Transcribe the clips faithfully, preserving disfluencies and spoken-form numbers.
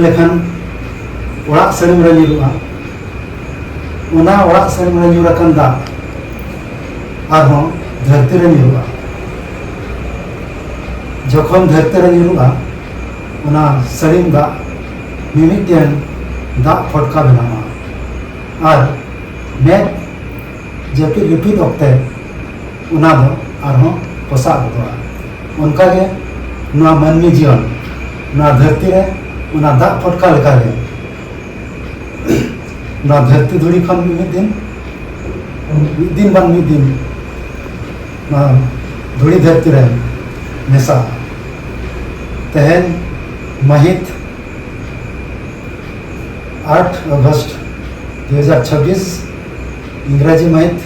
ᱞᱮᱠᱷᱟᱱ ᱚᱲᱟᱜ ᱥᱟᱹᱲᱤᱢ ᱨᱮ ᱧᱩᱨᱩᱜᱼᱟ, ᱚᱱᱟ ᱚᱲᱟᱜ ᱥᱟᱹᱲᱤᱢ ᱨᱮ ᱧᱩᱨ ᱟᱠᱟᱱ ᱫᱟᱜ ᱟᱨᱦᱚᱸ ᱫᱷᱟᱹᱨᱛᱤ ᱨᱮ ᱧᱩᱨᱩᱜᱼᱟ᱾ ᱡᱚᱠᱷᱚᱱ ᱫᱷᱟᱹᱨᱛᱤ ᱨᱮ ᱧᱩᱨᱩᱜᱼᱟ, ᱚᱱᱟ ᱥᱟᱹᱲᱤᱢ ᱫᱟᱜ ᱢᱤᱢᱤᱫᱴᱮᱱ ᱫᱟᱜ ᱯᱷᱚᱴᱠᱟ ᱵᱮᱱᱟᱣᱟ ᱟᱨ ᱢᱮᱫ ᱡᱟᱹᱯᱤᱫ ᱨᱤᱯᱤᱫ ᱚᱠᱛᱮ ᱚᱱᱟ ᱫᱚ ᱟᱨᱦᱚᱸ ᱯᱚᱥᱟᱜ ᱜᱚᱫᱚᱜᱼᱟ᱾ ᱚᱱᱠᱟᱜᱮ ᱱᱚᱣᱟ ᱢᱟᱹᱱᱢᱤ ᱡᱤᱭᱚᱱ, ᱱᱚᱣᱟ ᱫᱷᱟᱹᱨᱛᱤ ᱨᱮ ᱚᱱᱟ ᱫᱟᱜ ᱯᱷᱚᱴᱠᱟ ᱞᱮᱠᱟᱜᱮ ᱱᱚᱣᱟ ᱫᱷᱟᱹᱨᱛᱤ ᱫᱷᱩᱲᱤ ᱠᱷᱚᱱ ᱢᱤᱫ ᱫᱤᱱ, ᱢᱤᱫ ᱫᱤᱱ ᱵᱟᱝ ᱢᱤᱫ ᱫᱤᱱ ᱱᱚᱣᱟ ᱫᱷᱩᱲᱤ ᱫᱷᱟᱹᱨᱛᱤ ᱨᱮ ᱢᱮᱥᱟᱜᱼᱟ᱾ ᱛᱮᱦᱮᱧ ᱢᱟᱹᱦᱤᱛ ᱟᱴ ᱟᱜᱚᱥᱴ ᱫᱩ ᱦᱟᱡᱟᱨ ᱪᱷᱟᱵᱵᱤᱥ, ᱤᱝᱨᱟᱡᱤ ᱢᱟᱹᱦᱤᱛ,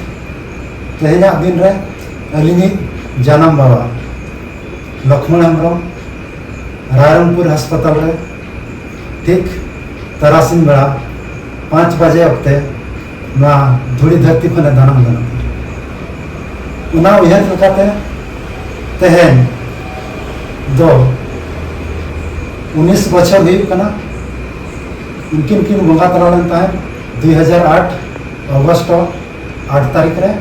ᱛᱮᱦᱮᱧᱟᱜ ᱫᱤᱱ ᱨᱮ ᱟᱹᱞᱤᱧᱤᱡ ᱡᱟᱱᱟᱢ ᱵᱟᱵᱟ ᱞᱚᱠᱷᱢᱚᱬ ᱦᱮᱢᱵᱨᱚᱢ ᱨᱟᱭᱨᱚᱝᱯᱩᱨ ᱦᱟᱥᱯᱟᱛᱟᱞ ᱨᱮ ᱴᱷᱤᱠ ᱛᱟᱨᱟᱥᱤᱧ ᱵᱮᱲᱟ ᱯᱟᱸᱪ ᱵᱟᱡᱮ ᱚᱠᱛᱮ ᱱᱚᱣᱟ ᱫᱷᱩᱲᱤ ᱫᱷᱟᱹᱨᱛᱤ ᱠᱷᱚᱱᱮ ᱫᱟᱱᱟᱝ ᱞᱮᱱᱟ᱾ ᱚᱱᱟ ᱩᱭᱦᱟᱹᱨ ᱞᱮᱠᱟᱛᱮ ᱛᱮᱦᱮᱧ ᱫᱚ ᱩᱱᱤᱥ ᱵᱚᱪᱷᱚᱨ ᱦᱩᱭᱩᱜ ᱠᱟᱱᱟ᱾ ᱩᱱᱠᱤᱱ ᱠᱤᱱ ᱵᱚᱸᱜᱟ ᱛᱟᱞᱟ ᱞᱮᱱ ᱛᱟᱦᱮᱸᱫ ᱫᱩᱭ ᱦᱟᱡᱟᱨ ᱟᱴ ᱚᱜᱚᱥᱴ ᱟᱴ ᱛᱟᱹᱨᱤᱠᱷ ᱨᱮ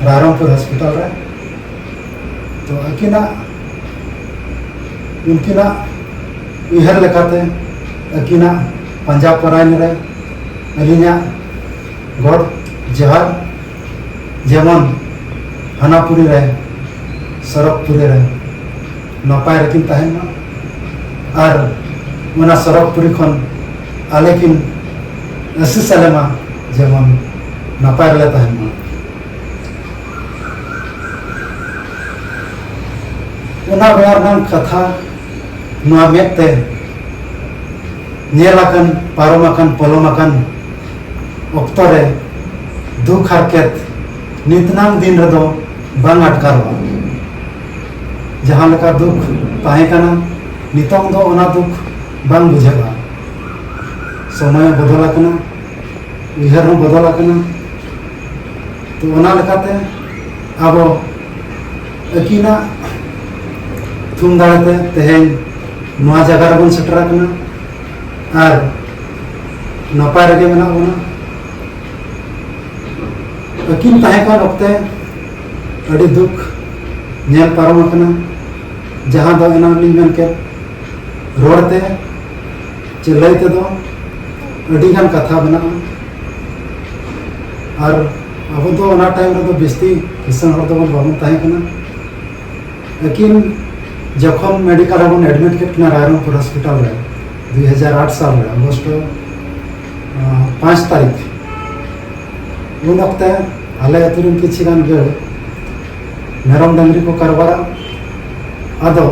ᱨᱟᱭᱨᱚᱝᱯᱩᱨ ᱦᱚᱥᱯᱤᱴᱟᱞ ᱨᱮ᱾ ᱛᱚ ᱟᱹᱠᱤᱱᱟᱜ, ᱩᱱᱠᱤᱱᱟᱜ ᱩᱭᱦᱟᱹᱨ ᱞᱮᱠᱟᱛᱮ ᱟᱹᱠᱤᱱᱟᱜ ᱯᱟᱸᱡᱟ ᱯᱚᱨᱟᱭᱱᱤ ᱨᱮ ᱟᱹᱞᱤᱧᱟᱜ ᱜᱚᱰ ᱡᱚᱦᱟᱨ, ᱡᱮᱢᱚᱱ ᱦᱟᱱᱟ ᱯᱩᱨᱤ ᱨᱮ, ᱥᱚᱨᱚᱜᱽ ᱯᱩᱨᱤ ᱨᱮ ᱱᱟᱯᱟᱭ ᱨᱮᱠᱤᱱ ᱛᱟᱦᱮᱱ ᱢᱟ ᱟᱨ ᱚᱱᱟ ᱥᱚᱨᱚᱜᱽ ᱯᱩᱨᱤ ᱠᱷᱚᱱ ᱟᱞᱮ ᱠᱤᱱ ᱟᱹᱥᱤᱥ ᱟᱞᱮ ᱢᱟ, ᱡᱮᱢᱚᱱ ᱱᱟᱯᱟᱭ ᱨᱮᱞᱮ ᱛᱟᱦᱮᱱ ᱢᱟ᱾ ᱚᱱᱟ ᱵᱮᱲᱟ ᱨᱮᱱᱟᱜ ᱠᱟᱛᱷᱟ ᱱᱚᱣᱟ ᱢᱮᱫ ᱛᱮ ᱧᱮᱞ ᱟᱠᱟᱱ, ᱯᱟᱨᱚᱢ ᱟᱠᱟᱱ, ᱯᱚᱞᱚᱢ ᱟᱠᱟᱱ ᱚᱠᱛᱚ ᱨᱮ ᱫᱩᱠ ᱦᱟᱨᱠᱮᱛ ᱱᱤᱛᱱᱟᱝ ᱫᱤᱱ ᱨᱮᱫᱚ ᱵᱟᱝ ᱟᱴᱠᱟᱨᱚᱜᱼᱟ᱾ ᱡᱟᱦᱟᱸ ᱞᱮᱠᱟ ᱫᱩᱠ ᱛᱟᱦᱮᱸ ᱠᱟᱱᱟ, ᱱᱤᱛᱚᱝ ᱫᱚ ᱚᱱᱟ ᱫᱩᱠ ᱵᱟᱝ ᱵᱩᱡᱷᱟᱹᱜᱼᱟ᱾ ᱥᱚᱢᱚᱭ ᱦᱚᱸ ᱵᱚᱫᱚᱞ ᱟᱠᱟᱱᱟ, ᱩᱭᱦᱟᱹᱨ ᱦᱚᱸ ᱵᱚᱫᱚᱞ ᱟᱠᱟᱱᱟ᱾ ᱛᱚ ᱚᱱᱟ ᱞᱮᱠᱟᱛᱮ ᱟᱵᱚ ᱟᱹᱠᱤᱱᱟᱜ ᱛᱷᱩᱢ ᱫᱟᱲᱮᱛᱮ ᱛᱮᱦᱮᱧ ᱱᱚᱣᱟ ᱡᱟᱭᱜᱟ ᱨᱮᱵᱚᱱ ᱥᱮᱴᱮᱨ ᱟᱠᱟᱱᱟ᱾ ᱟᱨ ᱱᱟᱯᱟᱭ ᱨᱮᱜᱮ ᱢᱮᱱᱟᱜ ᱵᱚᱱᱟ᱾ ᱟᱹᱠᱤᱱ ᱛᱟᱦᱮᱸ ᱠᱟᱱ ᱚᱠᱛᱮ ᱟᱹᱰᱤ ᱫᱩᱠ ᱧᱮᱞ ᱯᱟᱨᱚᱢ ᱟᱠᱟᱱᱟ, ᱡᱟᱦᱟᱸ ᱫᱚ ᱮᱱᱟᱝ ᱞᱤᱧ ᱢᱮᱱ ᱠᱮᱫ, ᱨᱚᱲ ᱛᱮ ᱪᱮ ᱞᱟᱹᱭ ᱛᱮᱫᱚ ᱟᱹᱰᱤ ᱜᱟᱱ ᱠᱟᱛᱷᱟ ᱢᱮᱱᱟᱜᱼᱟ᱾ ᱟᱨ ᱟᱵᱚ ᱫᱚ ᱚᱱᱟ ᱴᱟᱭᱤᱢ ᱨᱮᱫᱚ ᱵᱤᱥᱛᱤ ᱠᱤᱥᱟᱹᱬ ᱦᱚᱲ ᱫᱚᱵᱚᱱ ᱵᱟᱵᱚᱱ ᱛᱟᱦᱮᱸ ᱠᱟᱱᱟ᱾ ᱞᱮᱠᱤᱱ ᱡᱚᱠᱷᱚᱱ ᱢᱮᱰᱤᱠᱮᱞ ᱨᱮᱵᱚᱱ ᱮᱰᱢᱤᱴ ᱠᱮᱫ ᱠᱤᱱᱟ ᱨᱟᱭᱨᱚᱝᱯᱩᱨ ᱦᱚᱥᱯᱤᱴᱟᱞ ᱨᱮ ᱫᱩ ᱦᱟᱡᱟᱨ ᱟᱴ ᱥᱟᱞ ᱨᱮ ᱚᱜᱚᱥᱴ ᱯᱟᱸᱪ ᱛᱟᱹᱨᱤᱠᱷ, ᱩᱱ ᱚᱠᱛᱮ ᱟᱞᱮ ᱟᱹᱛᱩ ᱨᱮᱱ ᱠᱤᱪᱷᱤ ᱜᱟᱱ ᱜᱟᱹᱭ ᱢᱮᱨᱚᱢ ᱰᱟᱹᱝᱨᱤ ᱠᱚ ᱠᱟᱨᱵᱟᱨᱟ᱾ ᱟᱫᱚ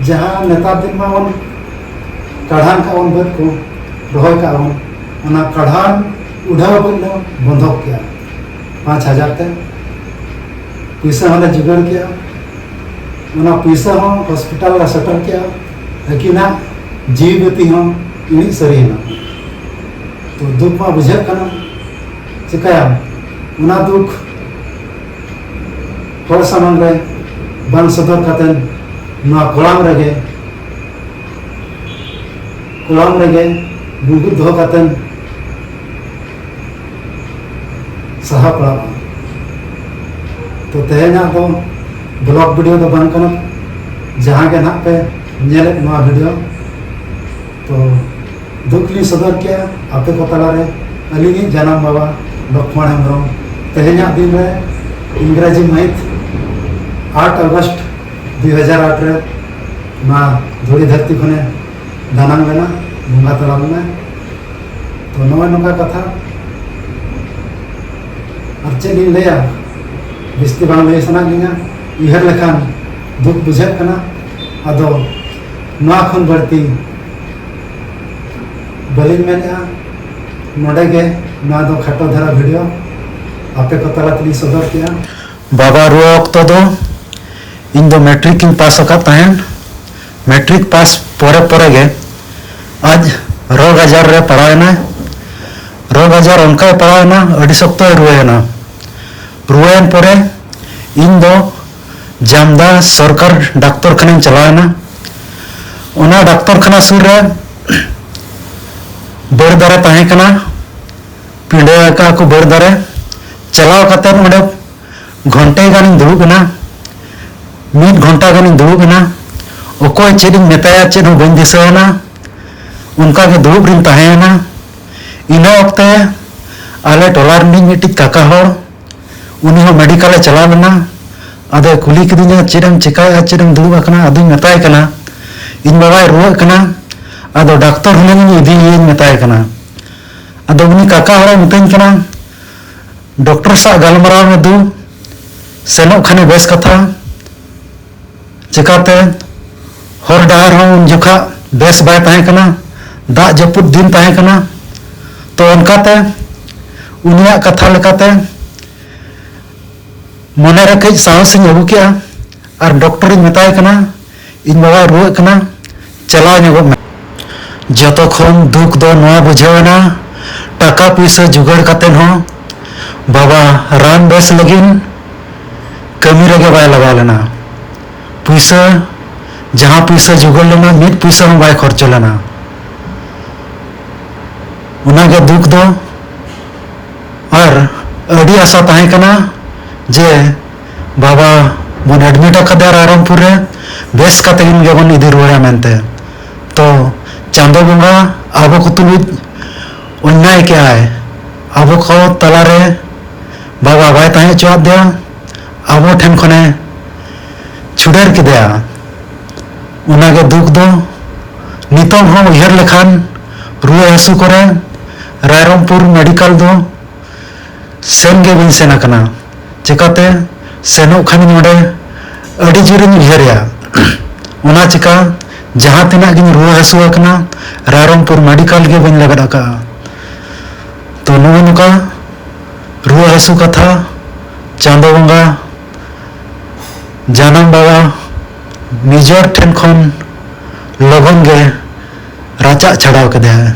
ᱡᱟᱦᱟᱸ ᱱᱮᱛᱟᱨ ᱫᱤᱱ ᱢᱟ ᱵᱚᱱ ᱠᱟᱲᱦᱟᱱ ᱠᱟᱜ ᱵᱚᱱ, ᱵᱟᱹᱫᱽ ᱠᱚ ᱨᱚᱦᱚᱭ ᱠᱟᱜ ᱵᱚᱱ, ᱚᱱᱟ ᱠᱟᱲᱦᱟᱱ ᱩᱰᱷᱟᱹᱣ ᱵᱟᱹᱫᱽ ᱫᱚ ᱵᱚᱱᱫᱷᱚᱠ ᱠᱮᱜᱼᱟ ᱯᱟᱸᱪ ᱦᱟᱡᱟᱨ ᱛᱮ᱾ ᱯᱩᱭᱥᱟᱹ ᱦᱚᱸᱞᱮ ᱡᱳᱜᱟᱲ ᱠᱮᱜᱼᱟ, ᱚᱱᱟ ᱯᱩᱭᱥᱟᱹ ᱦᱚᱸ ᱦᱚᱥᱯᱤᱴᱟᱞ ᱞᱮ ᱥᱮᱴᱮᱨ ᱠᱮᱜᱼᱟ᱾ ᱟᱹᱠᱤᱱᱟᱜ ᱡᱤᱣᱤ ᱵᱟᱹᱛᱤ ᱦᱚᱸ ᱤᱬᱤᱡ ᱥᱟᱹᱨᱤᱭᱮᱱᱟ᱾ ᱛᱚ ᱫᱩᱠ ᱢᱟ ᱵᱩᱡᱷᱟᱹᱜ ᱠᱟᱱᱟ, ᱪᱤᱠᱟᱹᱭᱟᱢ? ᱚᱱᱟ ᱫᱩᱠ ᱦᱚᱲ ᱥᱟᱢᱟᱝ ᱨᱮ ᱵᱟᱝ ᱥᱚᱫᱚᱨ ᱠᱟᱛᱮ ᱱᱚᱣᱟ ᱠᱚᱲᱟᱢ ᱨᱮᱜᱮ, ᱠᱚᱲᱟᱢ ᱨᱮᱜᱮ ᱜᱩᱸᱜᱩᱫ ᱫᱚᱦᱚ ᱠᱟᱛᱮ ᱥᱟᱦᱟ ᱯᱟᱲᱟᱜᱼᱟ᱾ ᱛᱚ ᱛᱮᱦᱮᱧᱟᱜ ᱫᱚ ᱵᱞᱚᱜ ᱵᱷᱤᱰᱤᱭᱳ ᱫᱚ ᱵᱟᱝ ᱠᱟᱱᱟ, ᱡᱟᱦᱟᱸ ᱜᱮ ᱱᱟᱦᱟᱜ ᱯᱮ ᱧᱮᱞᱮᱫ ᱱᱚᱣᱟ ᱵᱷᱤᱰᱤᱭᱳ, ᱛᱚ ᱫᱩᱠ ᱞᱤᱧ ᱥᱚᱫᱚᱨ ᱠᱮᱜᱼᱟ ᱟᱯᱮ ᱠᱚ ᱛᱟᱞᱟᱨᱮ ᱟᱹᱞᱤᱧᱤᱡ ᱡᱟᱱᱟᱢ ᱵᱟᱵᱟ ᱞᱚᱠᱷᱢᱚᱬ ᱦᱮᱢᱵᱨᱚᱢ ᱛᱮᱦᱮᱧᱟᱜ ᱫᱤᱱ ᱨᱮ ᱤᱝᱨᱟᱡᱤ ᱢᱟᱹᱦᱤᱛ ᱟᱴ ᱟᱜᱚᱥᱴ ᱫᱩ ᱦᱟᱡᱟᱨ ᱟᱴ ᱨᱮ ᱱᱚᱣᱟ ᱫᱷᱩᱲᱤ ᱫᱷᱟᱹᱨᱛᱤ ᱠᱷᱚᱱᱮ ᱫᱟᱱᱟᱝ ᱞᱮᱱᱟ, ᱵᱚᱸᱜᱟ ᱛᱟᱞᱟ ᱞᱮᱱᱟᱭ᱾ ᱛᱚ ᱱᱚᱜᱼᱚᱭ ᱱᱚᱝᱠᱟ ᱠᱟᱛᱷᱟ᱾ ᱟᱨ ᱪᱮᱫ ᱤᱧ ᱞᱟᱹᱭᱟ, ᱵᱤᱥᱛᱤ ᱵᱟᱝ ᱞᱟᱹᱭ ᱥᱟᱱᱟᱭᱮᱫ ᱞᱤᱧᱟ᱾ ᱩᱭᱦᱟᱹᱨ ᱞᱮᱠᱷᱟᱱ ᱫᱩᱠ ᱵᱩᱡᱷᱟᱹᱜ ᱠᱟᱱᱟ᱾ ᱟᱫᱚ ᱱᱚᱣᱟ ᱠᱷᱚᱱ ᱵᱟᱹᱲᱛᱤ ᱵᱟᱹᱞᱤᱧ ᱢᱮᱱᱮᱫᱼᱟ᱾ ᱱᱚᱰᱮ ᱜᱮ ᱱᱚᱣᱟ ᱫᱚ ᱠᱷᱟᱴᱚ ᱫᱷᱟᱨᱟ ᱵᱷᱤᱰᱤᱭᱳ ᱟᱯᱮ ᱠᱚ ᱛᱟᱞᱟ ᱛᱮᱞᱤᱧ ᱥᱚᱫᱚᱨ ᱠᱮᱜᱼᱟ᱾ ᱵᱟᱵᱟ ᱨᱩᱣᱟᱹ ᱚᱠᱛᱚ ᱫᱚ ᱤᱧ ᱫᱚ ᱢᱮᱴᱨᱤᱠ ᱤᱧ ᱯᱟᱥ ᱟᱠᱟᱫ ᱛᱟᱦᱮᱸᱱ᱾ ᱢᱮᱴᱨᱤᱠ ᱯᱟᱥ ᱯᱚᱨᱮ ᱯᱚᱨᱮ ᱜᱮ ᱟᱡ ᱨᱳᱜᱽ ᱟᱡᱟᱨ ᱨᱮ ᱯᱟᱲᱟᱣ ᱮᱱᱟᱭ᱾ ᱨᱳᱜᱽ ᱟᱡᱟᱨ ᱚᱱᱠᱟᱭ ᱯᱟᱲᱟᱣ ᱮᱱᱟ, ᱟᱹᱰᱤ ᱥᱚᱠᱛᱚᱭ ᱨᱩᱣᱟᱹᱭᱮᱱᱟ᱾ ᱨᱩᱣᱟᱹᱭᱮᱱ ᱯᱚᱨᱮ ᱤᱧ ᱫᱚ ᱡᱟᱢᱫᱟ ᱥᱚᱨᱠᱟᱨ ᱰᱟᱠᱛᱚᱨ ᱠᱷᱟᱱᱟᱧ ᱪᱟᱞᱟᱣ ᱮᱱᱟ᱾ ᱚᱱᱟ ᱰᱟᱠᱛᱚᱨ ᱠᱷᱟᱱᱟ ᱥᱩᱨ ᱨᱮ ᱵᱟᱹᱲ ᱫᱟᱨᱮ ᱛᱟᱦᱮᱸ ᱠᱟᱱᱟ, ᱯᱤᱸᱰᱟᱹ ᱟᱠᱟᱫ ᱠᱚ ᱵᱟᱹᱲ ᱫᱟᱨᱮ᱾ ᱪᱟᱞᱟᱣ ᱠᱟᱛᱮ ᱚᱸᱰᱮ ᱜᱷᱚᱱᱴᱮ ᱜᱟᱱᱤᱧ ᱫᱩᱲᱩᱵ ᱮᱱᱟ, ᱢᱤᱫ ᱜᱷᱚᱱᱴᱟ ᱜᱟᱱᱤᱧ ᱫᱩᱲᱩᱵ ᱮᱱᱟ᱾ ᱚᱠᱚᱭ ᱪᱮᱫ ᱤᱧ ᱢᱮᱛᱟᱭᱟ, ᱪᱮᱫ ᱦᱚᱸ ᱵᱟᱹᱧ ᱫᱤᱥᱟᱹᱭᱟᱱᱟ᱾ ᱚᱱᱠᱟ ᱜᱮ ᱫᱩᱲᱩᱵ ᱨᱤᱧ ᱛᱟᱦᱮᱸᱭᱮᱱᱟ᱾ ᱤᱱᱟᱹ ᱚᱠᱛᱮ ᱟᱞᱮ ᱴᱚᱞᱟ ᱨᱤᱱᱤᱡ ᱢᱤᱫᱴᱤᱡ ᱠᱟᱠᱟ ᱦᱚᱲ, ᱩᱱᱤ ᱦᱚᱸ ᱢᱮᱰᱤᱠᱟᱞ ᱮ ᱪᱟᱞᱟᱣ ᱞᱮᱱᱟ᱾ ᱟᱫᱚᱭ ᱠᱩᱞᱤ ᱠᱤᱫᱤᱧᱟ, "ᱪᱮᱫ ᱮᱢ ᱪᱮᱠᱟᱭᱮᱫᱼᱟ, ᱪᱮᱫ ᱮᱢ ᱫᱩᱲᱩᱵ ᱟᱠᱟᱱᱟ?" ᱟᱫᱚᱧ ᱢᱮᱛᱟᱭ ᱠᱟᱱᱟ, "ᱤᱧ ᱵᱟᱵᱟᱭ ᱨᱩᱣᱟᱹᱜ ᱠᱟᱱᱟ, ᱟᱫᱚ ᱰᱟᱠᱛᱚᱨ ᱦᱩᱱᱟᱹᱝ ᱤᱧ ᱤᱫᱤᱭᱮᱭᱟᱹᱧ", ᱢᱮᱛᱟᱭ ᱠᱟᱱᱟ᱾ ᱟᱫᱚ ᱩᱱᱤ ᱠᱟᱠᱟ ᱦᱚᱲᱮ ᱢᱤᱛᱟᱹᱧ ᱠᱟᱱᱟ, "ᱰᱚᱠᱴᱚᱨ ᱥᱟᱶ ᱜᱟᱞᱢᱟᱨᱟᱣ ᱢᱮ ᱫᱩ, ᱥᱮᱱᱚᱜ ᱠᱷᱟᱱᱮ ᱵᱮᱥ ᱠᱟᱛᱷᱟ᱾ ᱪᱮᱠᱟᱛᱮ ᱦᱚᱨ ᱰᱟᱦᱟᱨ ᱦᱚᱸ ᱩᱱ ᱡᱚᱠᱷᱟ ᱵᱮᱥ ᱵᱟᱭ ᱛᱟᱦᱮᱸ ᱠᱟᱱᱟ, ᱫᱟᱜ ᱡᱟᱹᱯᱩᱫ ᱫᱤᱱ ᱛᱟᱦᱮᱸ ᱠᱟᱱᱟ᱾ ᱛᱚ ᱚᱱᱠᱟᱛᱮ ᱩᱱᱤᱭᱟᱜ ᱠᱟᱛᱷᱟ ᱞᱮᱠᱟᱛᱮ ᱢᱚᱱᱮᱨᱮ ᱠᱟᱹᱡ ᱥᱟᱦᱚᱥᱤᱧ ᱟᱹᱜᱩ ᱠᱮᱜᱼᱟ ᱟᱨ ᱰᱚᱠᱴᱚᱨᱤᱧ ᱢᱮᱛᱟᱭ ᱠᱟᱱᱟ, 'ᱤᱧ ᱵᱟᱵᱟᱭ ᱨᱩᱣᱟᱹᱜ ᱠᱟᱱᱟ, ᱪᱟᱞᱟᱣ ᱧᱚᱜᱚᱜ ᱢᱮ.' ᱡᱚᱛᱚ ᱠᱷᱚᱱ ᱫᱩᱠ ᱫᱚ ᱱᱚᱣᱟ ᱵᱩᱡᱷᱟᱹᱣ ᱮᱱᱟ, ᱴᱟᱠᱟ ᱯᱩᱭᱥᱟᱹ ᱡᱩᱜᱟᱹᱲ ᱠᱟᱛᱮ ᱦᱚᱸ ᱵᱟᱵᱟ ᱨᱟᱱ ᱵᱮᱥ ᱞᱟᱹᱜᱤᱫ ᱠᱟᱹᱢᱤ ᱨᱮᱜᱮ ᱵᱟᱭ ᱞᱟᱜᱟᱣ ᱞᱮᱱᱟ᱾ ᱯᱩᱭᱥᱟᱹ, ᱡᱟᱦᱟᱸ ᱯᱩᱭᱥᱟᱹ ᱡᱩᱜᱟᱹᱲ ᱞᱮᱱᱟ, ᱢᱤᱫ ᱯᱩᱭᱥᱟᱹ ᱦᱚᱸ ᱵᱟᱭ ᱠᱷᱚᱨᱪᱚ ᱞᱮᱱᱟ᱾ ᱚᱱᱟᱜᱮ ᱫᱩᱠ ᱫᱚ᱾ ᱟᱨ ᱟᱹᱰᱤ ᱟᱥᱟ ᱛᱟᱦᱮᱸ ᱠᱟᱱᱟ ᱡᱮ ᱵᱟᱵᱟ ᱵᱚᱱ ᱮᱰᱢᱤᱴ ᱟᱠᱟᱫᱮᱭᱟ ᱨᱟᱭᱨᱚᱝᱯᱩᱨ ᱨᱮ, ᱵᱮᱥ ᱠᱟᱛᱮ ᱜᱮᱵᱚᱱ ᱤᱫᱤ ᱨᱩᱣᱟᱹᱲᱟ ᱢᱮᱱᱛᱮ᱾ ᱛᱚ ᱪᱟᱸᱫᱚ ᱵᱚᱸᱜᱟ ᱟᱵᱚ ᱠᱚ ᱛᱩᱞᱩᱡ ᱚᱱᱱᱟᱭ ᱠᱮᱜᱼᱟᱭ, ᱟᱵᱚ ᱠᱚ ᱛᱟᱞᱟᱨᱮ ᱵᱟᱵᱟ ᱵᱟᱭ ᱛᱟᱦᱮᱸ ᱦᱚᱪᱚᱣᱟᱫ ᱫᱮᱭᱟ, ᱟᱵᱚ ᱴᱷᱮᱱ ᱠᱷᱚᱱᱮ ᱪᱷᱩᱰᱟᱹᱨ ᱠᱮᱫᱮᱭᱟ᱾ ᱚᱱᱟᱜᱮ ᱫᱩᱠ ᱫᱚ᱾ ᱱᱤᱛᱚᱝ ᱦᱚᱸ ᱩᱭᱦᱟᱹᱨ ᱞᱮᱠᱷᱟᱱ ᱨᱩᱣᱟᱹ ᱦᱟᱹᱥᱩ ᱠᱚᱨᱮ ᱨᱟᱭᱨᱚᱝᱯᱩᱨ ᱢᱮᱰᱤᱠᱟᱞ ᱫᱚ ᱥᱮᱱ ᱜᱮ ᱵᱟᱹᱧ ᱥᱮᱱ ᱟᱠᱟᱱᱟ᱾ ᱪᱮᱠᱟᱛᱮ ᱥᱮᱱᱚᱜ ᱠᱷᱟᱱᱤᱧ ᱚᱸᱰᱮ ᱟᱹᱰᱤ ᱡᱳᱨᱤᱧ ᱩᱭᱦᱟᱹᱨᱮᱭᱟ᱾ ᱚᱱᱟ ᱪᱮᱠᱟ ᱡᱟᱦᱟᱸ ᱛᱤᱱᱟᱹᱜ ᱜᱤᱧ ᱨᱩᱣᱟᱹ ᱦᱟᱹᱥᱩ ᱟᱠᱟᱱᱟ, ᱨᱟᱭᱨᱚᱝᱯᱩᱨ ᱢᱮᱰᱤᱠᱟᱞ ᱜᱮ ᱵᱟᱹᱧ ᱞᱟᱜᱟᱫ ᱟᱠᱟᱫᱼᱟ᱾ ᱛᱚ ᱱᱚᱜᱼᱚ ᱱᱚᱝᱠᱟ ᱨᱩᱣᱟᱹ ᱦᱟᱹᱥᱩ ᱠᱟᱛᱷᱟ ᱪᱟᱸᱫᱚ ᱵᱚᱸᱜᱟ ᱡᱟᱱᱟᱢ ᱵᱟᱵᱟ ᱱᱤᱡᱚᱨ ᱴᱷᱮᱱ ᱠᱷᱚᱱ ᱞᱚᱜᱚᱱ ᱜᱮ ᱨᱟᱪᱟᱜ ᱪᱷᱟᱰᱟᱣ ᱠᱮᱫᱮᱭᱟᱭ᱾